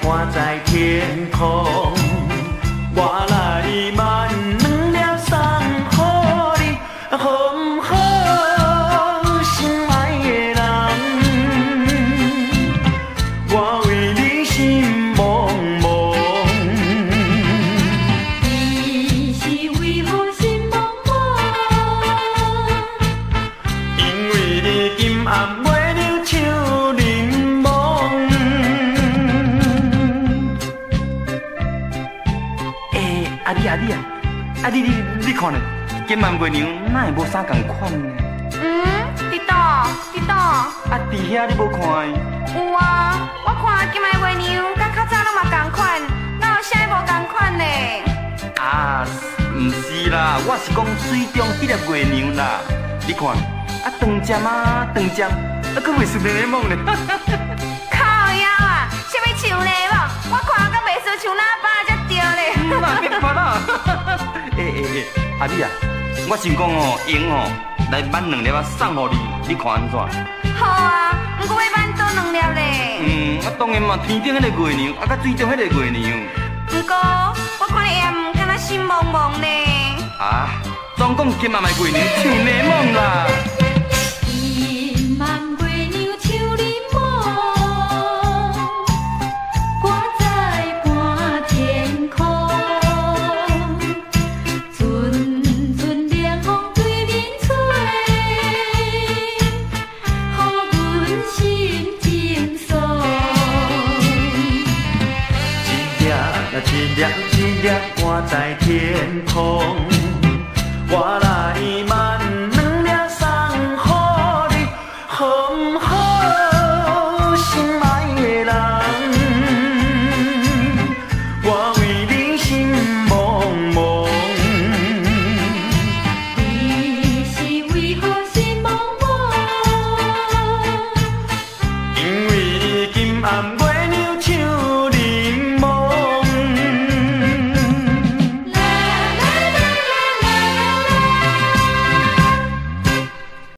掛在天空。我來挽兩粒送予你，好毋好？心愛的人，我為你心茫茫。你是為何心茫茫？因為你今暗月亮像檸檬。欸，阿你啊你啊，啊你你你看咧，今晚月娘哪會無啥仝款呢？嗯，佇佗？佇佗？啊，佇遐你無看？有啊，我看今暝月娘佮較早攏嘛仝款，哪有啥無仝款呢？啊，毋是啦，我是講水中彼粒月娘啦。你看，啊長針啊長針，啊閣袂輸檸檬咧。靠腰啊，啥物像檸檬？我看閣袂輸像喇叭才對咧。那別發啦！欸欸欸，阿美啊，我想講哦，閒哦，來挽兩粒仔送予你，你看按怎？好啊，毋過欲挽佗兩粒咧？嗯，啊當然嘛，天頂彼个月娘，啊佮水中彼个月娘。毋過我看你也毋敢若心茫茫呢。啊，總講今暗的月娘像檸檬啦。今晚月娘像檸檬，掛在半天空，陣陣涼風對面吹，予阮心情爽。一粒一粒一粒掛在天空，我來挽